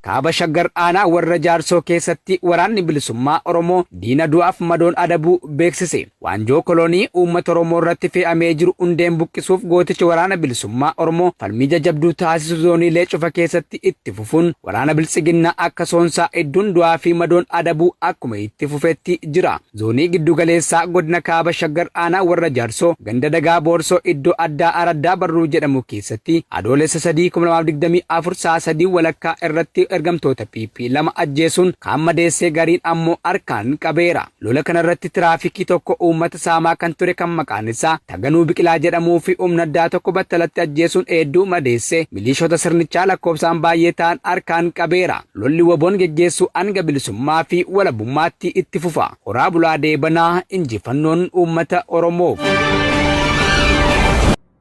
Kaaba Shaggar Aanaa Warra Jaarsoo keessatti Waraanni Bilisummaa Oromoo diina du'aaf madoon adabuu beeksise. Waanjoo kolonii uummata Oromoo irratti fe'amee jiru hundeen buqqisuuf gootichi Waraana Bilisummaa Oromoo falmii jajabduu taasisu zooniilee cufa keessatti itti fufuun waraana Biltsiginnaa akka soonsaa idduun du'aa fi madoon adabuu akkuma itti fufetti jira. Zoonii Giddu Galeessaa Godina Kaaba Shaggar Aanaa Warra Jaarsoo Ganda Dagaa Boorsoo iddoo addaa Araddaa Barruu jedhamu keessatti Adoolessa 3, 2024 sa'a 3 walakkaa irratti ergamtoota PP 2 ajjeesuun kaan madeessee gariin ammoo harkaan qabeera. Lola kana irratti tiraafikii tokko uummata saamaa kan ture kan maqaan isaa Taganuu Biqilaa jedhamuu fi humna addaa tokko battalatti ajjeesuun hedduu madeessee miliishota sirnichaa lakkoofsaan baay'ee ta'an harkaan qabeera. Lolli WBOn geggeessu hanga bilisummaa fi walabummaatti itti fufa. Horaa bulaa deebanaa injifannoon uummata Oromoof.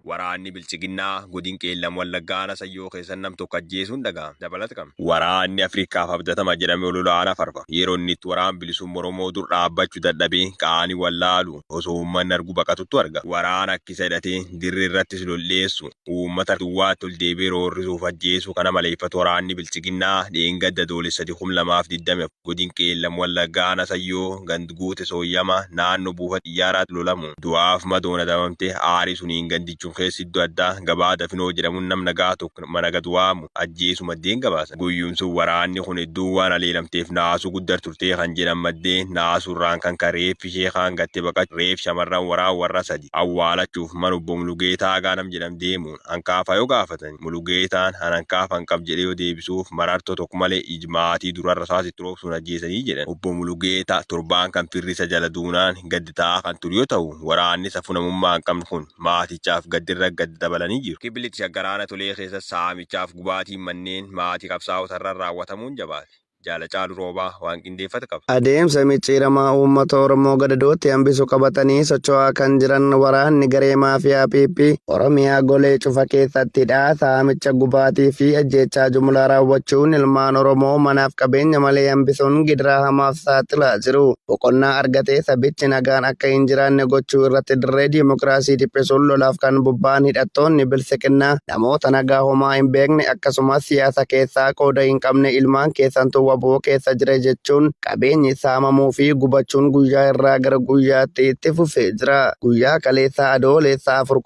Waraanni Biltsiginnaa Godin Qeellam Wallaggaa Aanaa Sayyoo keessa nam tokko ajjeesuun dhaga'ame. Dabalata qabna. Waraanni Afrikaaf abdatama jedhame olola aanaa farfa. Yeroo inni itti waraan bilisumma Oromoo dur dhaabbachu dadhabee qaani wallaalu osoo uummanni argu baqatuttu arga. Waraana akkisa hidhatee dirree irrattis lol'eessu Uummata duwwaatti ol deebi'ee roorrisuuf ajjeesuu kan amaleeffatu waraanni Biltsiginnaa dheengadda Adoolessa 3, 2024 Godin Qeellam Wallaggaa Aanaa Sayyoo Gand Guute Sooyyama naannoo buufata xiyyaaraatti lolamuun du'aaf madoon adabamte aarii suniin gandichum keessa iddoo addaa gabaa Dafinoo jedhamun nam nagaa tokko mana gad waamu ajjeesuu maddeen gabaasan. Guyyum sun waraanni kun hedduun waan haleelamteef naasuu guddar turtee kan jedhan maddeen naasuurraan kan ka'e reeffi ishee kaan gatte baqachuun reef shamarran waraan warra sadi awwaalachuuf mana obbo Mulugeetaa Aagaa nam jedham deemuun hankaafa yoo gaafatani Mulugeetaan an hankaafa hin qab jedhee yoo deebisuuf marartoo tokko malee ij maatii duran rasaasa itti roobsuun ajjeesanii jedhan. Obbo Mulugeetaa torbaan kan firri isa jala duunaan gaddi taa'aa kan ture yoo tahu waraanni safuu namummaa hin qabne kun maatichaaf gaddirra gadda dabalanii jiru. Kibba Lixa Shaggar Aana Tolee keessa saamichaaf gubaatiin manneen maatii qabsaa'otarran raawwatamuun jabaate. Jaala Caalu Roobaa waan qindeeffate qaba. Adeemsa micciiramaa uummata Oromoo gadadootti hambisu qabatanii socho'aa kan jiran waraanni garee maafiyaa PP Oromiyaa golee cufa keessatti dha saamicha gubaatii fi ajjeechaa jumlaa raawwachuun ilmaan Oromoo manaaf qabeenya malee hambisuun gidiraa hamaaf saaxilaa jiru. Boqonnaa argatee sabichi nagaan akka hin jiraanne gochuu irratti dirree diimokiraasii dhiphisuun lolaaf kan bobba'an hidhattoonni Biltsiginnaa namoota nagaa homaa hin beekne akkasumas siyaasa keessaa qooda hin qabne ilmaan keessantu wbo keessa jira jechuun qabeenyi saamamuu fi gubachuun guyyaa irraa gara guyyaatti itti fufee jira. Guyyaa kaleessaa Adoolessa 4,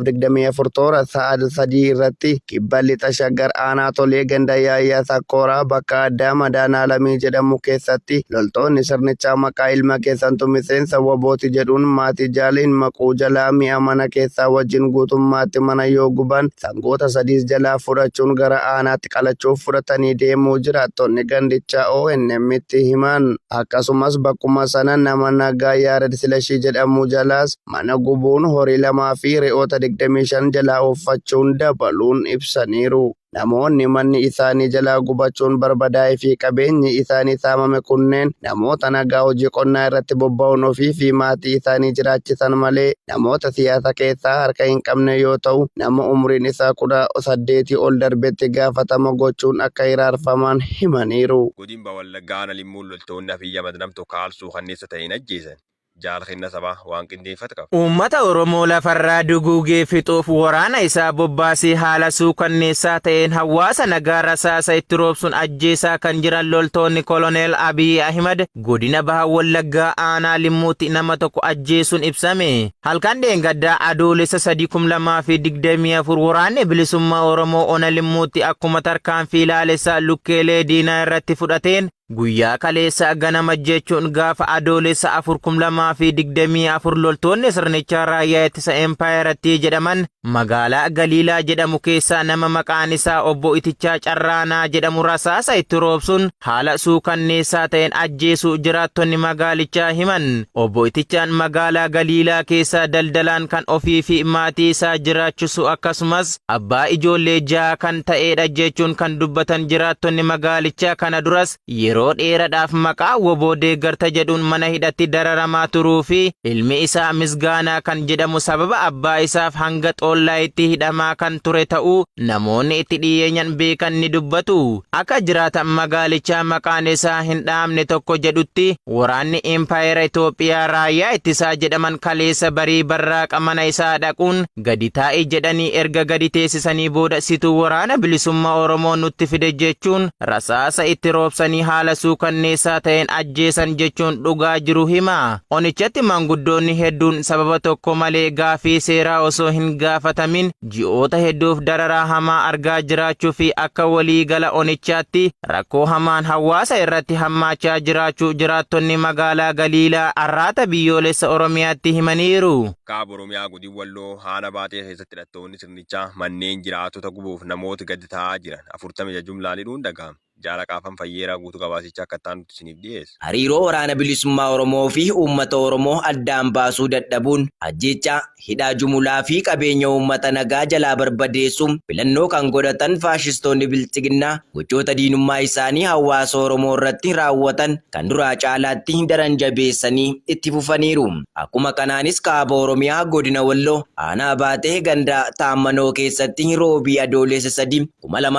2024 toora sa'a 3 irratti Kibba Lixa Shaggar Aanaa Tolee ganda Yaayyaa Sakkooraa bakka addaa Madaanaalamii jedhamu keessatti loltoonni sirnichaa maqaa ilma keessantu miseensa WBOti jedhuun maatii Jaal Maquu jalaa mi'a mana keessaa wajjin guutummaatti mana yoo guban sangoota sadiis jalaa fudhachuun gara aanaatti qalachuuf fudhatanii deemuu jiraattonni gandichaa ONM'tti himan. Akkasumas bakkuma sana nama nagaa Yaared Silashii jedhamu jalaas mana gubuun horii 2 fi re'oota 25 jalaa ooffachuun dabaluun ibsaniiru. Namoonni manni isaanii jalaa gubachuun barbadaa'ee fi qabeenyi isaanii saamame kunneen namoota nagaa hojii qonnaa irratti bobba'uun ofii fi maatii isaanii jiraachisan malee namoota siyaasa keessaa harka hin qabne yoo ta'u, nama umriin isaa 18 ol darbetti gaafatama gochuun akka hiraarfaman himaniiru. Godin Baha Wallaggaa Aana Limmuun loltoonni Abiy Ahmad nam tokko haal suukanneessa ta'een ajjeesan. Jaal Kenna Sabaa waan qindeeffate qaba. Uummata Oromoo lafarraa duguugee fixuuf waraana isaa bobbaasee haala suukanneessaa ta'een hawaasa nagaa rasaasa itti roobsuun ajjeesaa kan jiran loltoonni Koloneel Abiy Ahimad godina Baha Wallaggaa aanaa Limmuutti nama tokko ajjeesuun ibsame. Halkan dheengaddaa Adoolessa 3, 2024 Waraanni Bilisummaa Oromoo Ona Limmuutti akkuma tarkaanfii laalessaa lukkeelee diinaa irratti fudhateen Guyyaa kaleessa ganama jechuun gaafa Adoolessa 4, 2024 loltoonni sirnichaa raayyaa ittisa impaayerattii jedhaman magaalaa Galiilaa jedhamu keessaa nama maqaan isaa obbo Itichaa Carraanaa jedhamu rasaasa itti roobsuun haala suukanneessaa ta'een ajjeesuu jiraattonni magaalichaa himan. Obbo Itichaan magaalaa Galiilaa keessaa daldalaan kan ofii fi maatii isaa jiraachisu akkasumas Abbaa ijoollee jahaa kan ta'eedha jechuun kan dubbatan jiraattonni magaalichaa kana duras yeroo yeroo dheeradhaaf maqaa wbo deeggarta jedhuun mana hidhatti dararamaa turuu fi ilmi isaa Misgaanaa kan jedhamu sababa abbaa isaaf hanga Xoollaayitti hidhamaa kan ture ta'uu namoonni itti dhiyeenyan beekan ni dubbatu. Akka jiraataan magaalichaa maqaan isaa hin dhahamne tokko jedhutti, waraanni impaayera Itoophiyaa raayyaa ittisaa jedhaman kaleessa barii barraaqa mana isaa dhaquun gadi taa'i jedhanii erga gadi teessisanii booda situ waraana bilisummaa Oromoo nutti fide jechuun rasaasa itti roobsanii haala suukanneessaa ta'een ajjeesan jechuun dhugaa jiru hima. Onichatti maanguddoonni hedduun sababa tokko malee gaaffii seeraa osoo hin gaafatamin ji'oota hedduuf dararaa hamaa argaa jiraachuu fi akka walii gala onichaatti rakkoo hamaan hawaasa irratti hammaachaa jiraachuu jiraattonni magaalaa Galiilaa Arraata Biyyoolessa Oromiyaatti himaniiru. Kaaba Oromiyaa Godin Walloo Haana Baatee keessatti hidhattoonni sirnichaa manneen jiraattota gubuuf namoota gadi taa'aa jiran 46 jumlaan hidhuun dhaga'ame. Jaal Aqaafan Fayyeeraa guutuu gabaasichaa akka itti aanutti isiniif dhiyeessa. Hariiroo Waraana Bilisummaa Oromoo fi uummata Oromoo addaan baasuu dadhabuun ajjeechaa, hidhaa jumulaa fi qabeenya uummata nagaa jalaa barbadeessuu filannoo kan godhatan faashistoonni Bilxiginnaa gochoota diinummaa isaanii hawaasa Oromoo irratti raawwatan kan duraa caalaatti daran jabeessanii itti fufaniiru. Akkuma kanaanis Kaaba Oromiyaa Godina Walloo Aanaa Baatee ganda Taammanoo keessatti Roobii Adoolessa 3,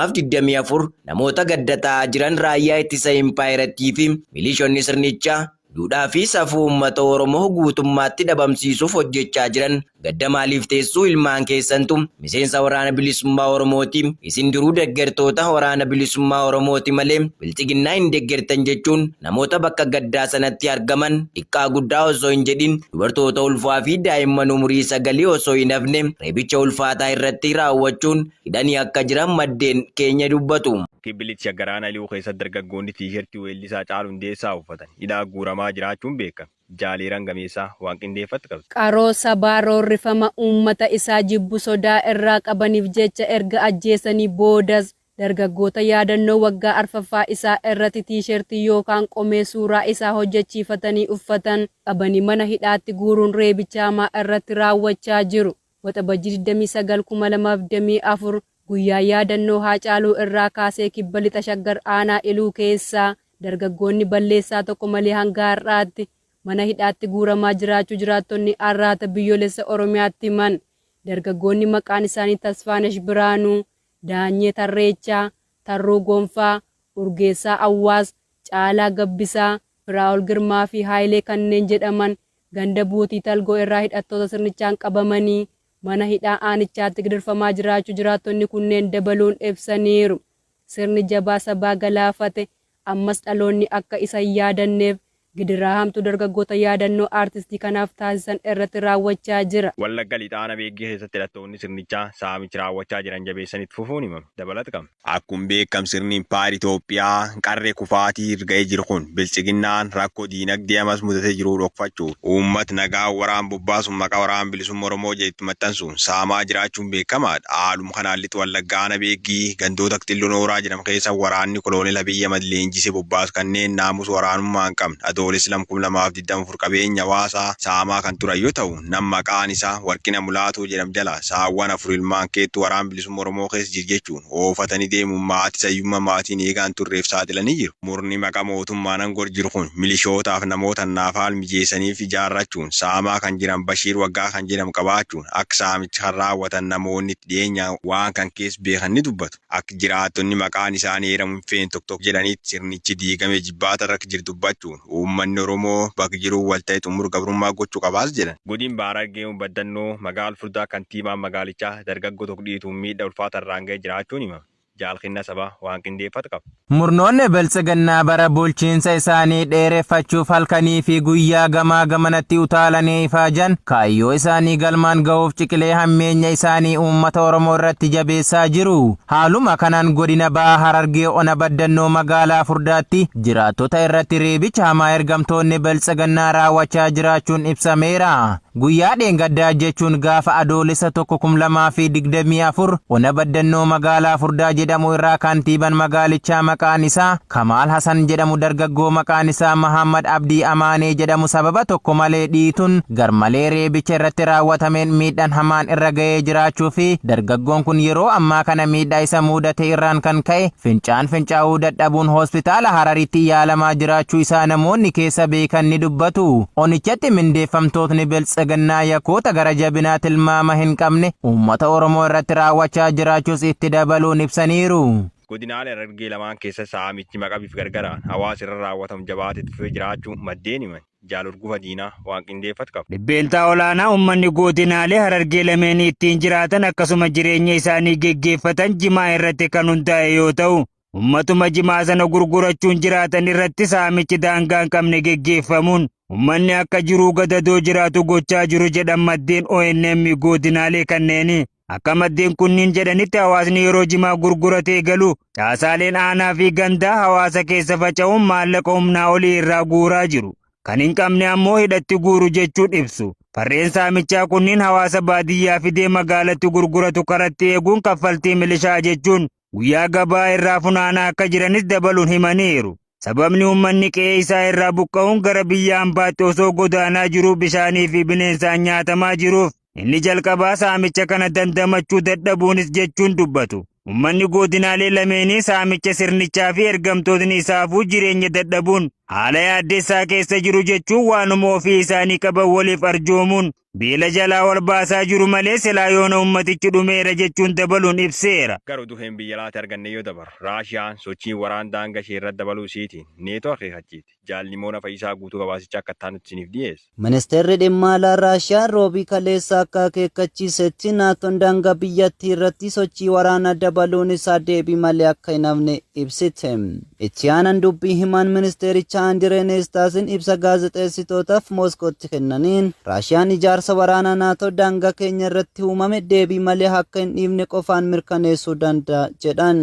2024 namoota gadda taa'aa jiran raayyaa ittisa impaayerattii fi milishoonni sirnichaa duudhaa fi safuu uummata Oromoo guutummaatti dhabamsiisuuf hojjechaa jiran gadda maaliif teessuu ilmaan keessantu miseensa waraana bilisummaa Oromooti isin duruu deggertoota waraana bilisummaa Oromooti malee bilxiginnaa hin deggertan jechuun namoota bakka gaddaa sanatti argaman xiqqaa guddaa osoo hin jedhin dubartoota ulfaa fi daa'imman umurii sagalii osoo hin hafne reebicha ulfaataa irratti raawwachuun hidhanii akka jiran maddeen keenya dubbatu. Kibba Lixa Shaggar Aanaa Iluu keessatti dargaggoonni Tiishertii weellisaa Haacaaluu Hundeessaa uffatan hidhaa guuramaa jiraachuun beekame. Jaal Eeran Gameessaa waan qindeeffatte qabdi. Qaroo sabaa roorrifama uummata isaa jibbu sodaa irraa qabaniif jecha erga ajjeesanii boodas dargaggoota yaadannoo waggaa arfaffaa isaa irratti Tiishertii yookaan qomee suuraa isaa hojjechiifatanii uffatan qabanii mana hidhaatti guuruun reebicha hamaa irratti raawwachaa jiru. Waxabajjii 29, 2024 guyyaa yaadannoo Haacaaluu irraa kaasee Kibba Lixa Shaggar aanaa Iluu keessaa dargaggoonni balleessaa tokko malee hanga har'aatti mana hidhaatti guuramaa jiraachuu jiraattonni Arraata Biyyoolessa Oromiyaatti himan. Dargaggoonni maqaan isaanii Tasfaanesh Biraanuu, Daanyee Tarreechaa, Tarruu Gonfaa, Urgeessaa Awwaas, Caalaa Gabbisaa, Firaa'ol Girmaa fi Haayilee kanneen jedhaman ganda Buutii Talgoo irraa hidhattoota sirnichaan qabamanii mana hidhaa aanichaatti gidirfamaa jiraachuu jiraattonni kunneen dabaluun ibsaniiru. Sirni jabaa sabaa galaafate ammas dhaloonni akka isa hin yaadanneef gidiraa hamtuu dargaggoota yaadannoo aartistii kanaaf taasisan irratti raawwachaa jira. Wallagga Lixaa Aanaa Beeggii keessatti hidhattoonni sirnichaa saamicha raawwachaa jiran jabeessanii itti fufuun himame. Dabalata qabna. Akkum beekam sirni impaayera Itoophiyaa qarree kufaatii irra ga'ee jiru kun Biltsiginnaan rakkoo diinagdee amas mudatee jiru dhokfachuuf uummat nagaa waraan bobbaasuun maqaa Waraan Bilisumma Oromoo jedhu itti maxxansuun saamaa jiraachuun beekamaadha. Haaluma kanaan Lixa Wallaggaa Aana Beeggii gandoota Xillo Nooraa jedhamu keessa waraanni Koloonel Abiy Ahmad leenjisee bobbaasu kanneen naamusa waraanummaa hin qabne Adoolessa 2, 2024 qabeenya hawaasaa saamaa kan turan yoo ta'u nam maqaan isaa Warqina Mulaatuu jedhamu jalaa saawwan 4 ilmaan keettu Waraan Bilisumma Oromoo keessa jiru jechuun oofatanii deemuun maatii sayyummaa maatiin eegaa hin turreef saaxilanii jiru. Murni maqaa mootummaan aangoo jiru kun milishootaaf namoota hannaaf haal mijeessaniif ijaarrachuun saamaa kan jiran Bashiir Waggaa kan jedhamu qabaachuun akka saamicha kan raawwatan namoonni itti dhiyeenyaan waan kan keessa beekan ni dubbatu. Akka jiraattonni maqaan isaanii eeramu hin feene tokko tokko jedhanitti sirnichi diigamee jibbaata irra akka jiru dubbachuun uummanni Oromoo bakka jiruu wal ta'ee xumura gabrummaa gochuu qabaas jedhan. Godin Baha Harargee Baddannoo Magaal Furdaa Kantiibaan magaalichaa dargaggoo tokko dhiituun miidha ulfaata irraan ga'e jiraachuun himame. Jaal Kenna Sabaa waan qindeeffate qaba. Murnoonni Biltsiginnaa bara bulchiinsa isaanii dheereffachuuf halkanii fi guyyaa gamaa gamanatti utaalanii ifaajan kaayyoo isaanii galmaan gahuuf ciqilee hammeenya isaanii uummata Oromoo irratti jabeessaa jiru. Haaluma kanaan godina Baha Harargee Ona Baddannoo magaalaa Furdaatti jiraattota irratti reebicha hamaa ergamtoonni Biltsiginnaa raawwachaa jiraachuun ibsameera. Guyyaa dheengaddaa jechuun gaafa Adoolessa 1,2024 Ona Baddannoo magaalaa Furdaa jedhamtu jedhamu irraa kantiiban magaalichaa maqaan isaa Kamaal Hasan jedhamu dargaggoo maqaan isaa Mahammad Abdii Amaanee jedhamu sababa tokko malee dhiituun garmalee reebicha irratti raawwatameen miidhaan hamaan irra ga'ee jiraachuu fi dargaggoon kun yeroo ammaa kana miidhaa isa mudate irraan kan ka'e fincaan fincaa'uu dadhabuun hospitaala Hararitti yaalamaa jiraachuu isaa namoonni keessa beekan ni dubbatu. Onichatti mindeeffamtootni Biltsiginnaa yakkoota gara jabinaa tilmaama hin qabne uummata Oromoo irratti raawwachaa jiraachuus itti dabaluun ibsaniiru. Godinaalee Harargee lamaan keessa saamichi maqaa bifa gargaraan hawaasa irra raawwatamu jabaatee itti fufee jiraachuu maddeen himan. Jaal Urgufa Diinaa waan qindeeffatu qaba. Dhibbeentaa olaanaa uummanni godinaalee Harargee lameenii ittiin jiraatan akkasuma jireenya isaanii geggeeffatan jimaa irratti kan hundaa'e yoo ta'u, uummatuma jimaa sana gurgurachuun jiraatan irratti saamichi daangaa hin qabne geggeeffamuun uummanni akka jiruu gadadoo jiraatu gochaa jiru jedhan maddeen ONM godinaalee kanneeni. Akka maddeen kunniin jedhanitti, hawaasni yeroo jimaa gurguratee galu caasaaleen aanaa fi gandaa hawaasa keessa faca'uun maallaqa humnaa olii irraa guuraa jiru. Kan hin qabne ammoo hidhatti guuru jechuun ibsu. Farreen saamichaa kunniin hawaasa baadiyyaa fidee magaalatti gurguratu karatti eeguun kaffaltii milishaa jechuun guyyaa gabaa irraa funaanaa akka jiranis dabaluun himaniiru. Sababni uummanni qe'ee isaa irraa buqqa'uun gara biyya hambaatti osoo godaanaa jiruu bishaanii fi bineensaan nyaatamaa jiruuf inni jalqabaa saamicha kana dandamachuu dadhabuunis jechuun dubbatu. Uummanni godinaalee lameenii saamicha sirnichaa fi ergamtootni isaafuu jireenya dadhabuun haala yaaddessaa keessa jiru jechuun waanuma ofii isaanii qaban waliif arjoomuun beela jalaa wal baasaa jiru malee silaa yoona ummatichi dhumeera jechuun dabaluun ibseera. Garuu duheen biyya laate arganne yoo dabaru, Raashiyaan sochiin waraan daangaa ishee irratti dabaluu isiitiin Neetoo akeekachiifte. Jaalli Moona Fayyisaa guutuu gabaasichaa akka itti isiniif dhiyeessa. Ministeerri dhimma alaa Raashiyaa Roobii kaleessa akka akeekkachiisetti, Naatoon daangaa biyyattii irratti sochii waraanaa dabaluun isaa deebii malee akka hin hafne ibsite. Itti aanaan dubbii himaan ministeerichaa Andiree Neestaasin ibsa gaazexeessitootaaf Mooskootti kennaniin, Raashiyaan ijaarsa waraanaa Naatoo daangaa keenya irratti uumame deebii malee akka hin dhiifne qofaan mirkaneessuu danda'a jedhan.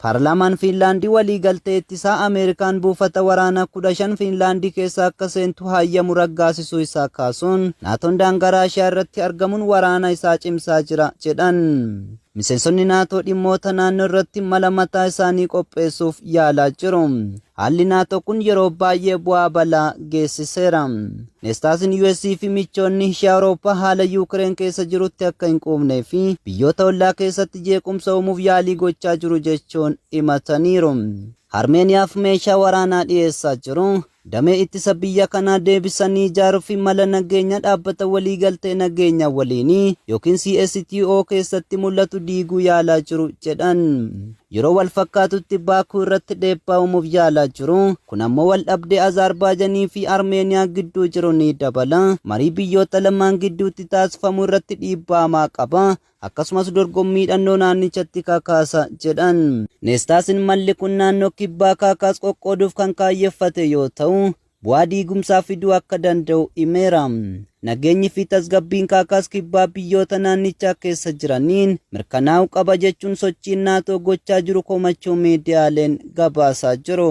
Paarlaamaan Fiinlaandii waliigaltee ittisaa Ameerikaan buufata waraanaa 15 Fiinlaandii keessa akka seentu hayyamu raggaasisuu isaa kaasuun, Naatoon daangaa Raashiyaa irratti argamuun waraana isaa cimsaa jira jedhan. Miseensonni Naatoo dhimmoota naannoo irratti mala mataa isaanii qopheessuuf yaalaa jiru. Haalli Naatoo kun yeroo baay'ee bu'aa balaa geessiseera. Neestaasin US fi michoonni ishee Awurooppaa haala Yuukireen keessa jirutti akka hin quufnee fi biyyoota ollaa keessatti jeequmsa uumuuf yaalii gochaa jiru jechuun himataniiru. Armeeniyaaf meeshaa waraanaa dhiyeessaa jiru. Damee ittisa biyya kanaa deebisanii ijaaruu fi mala nageenya dhaabbata waliigaltee nageenya waliinii yookiin CSTO keessatti mul'atu diiguu yaalaa jiru jedhan. Yeroo wal fakkaatutti Baakuu irratti dhiibbaa uumuuf yaalaa jiru. Kun ammoo wal dhabdee Azaarbaajanii fi Armeeniyaa gidduu jiru ni dabala. Marii biyyoota lamaan gidduutti taasifamu irratti dhiibbaa hamaa qaba. Akkasumas dorgommii hidhannoo naannichatti kakaasa jedhan. Neestaasin malli kun naannoo kibbaa Kaakaas qoqqooduuf kan kaayyeffate yoo ta'u, bu'aa diigumsaa fiduu akka danda'u himeera. Nageenyi fi tasgabbiin Kaakaas kibbaa biyyoota naannichaa keessa jiraniin mirkanaa'uu qaba jechuun sochiin Naatoo gochaa jiru komachuu miidiyaaleen gabaasaa jiru.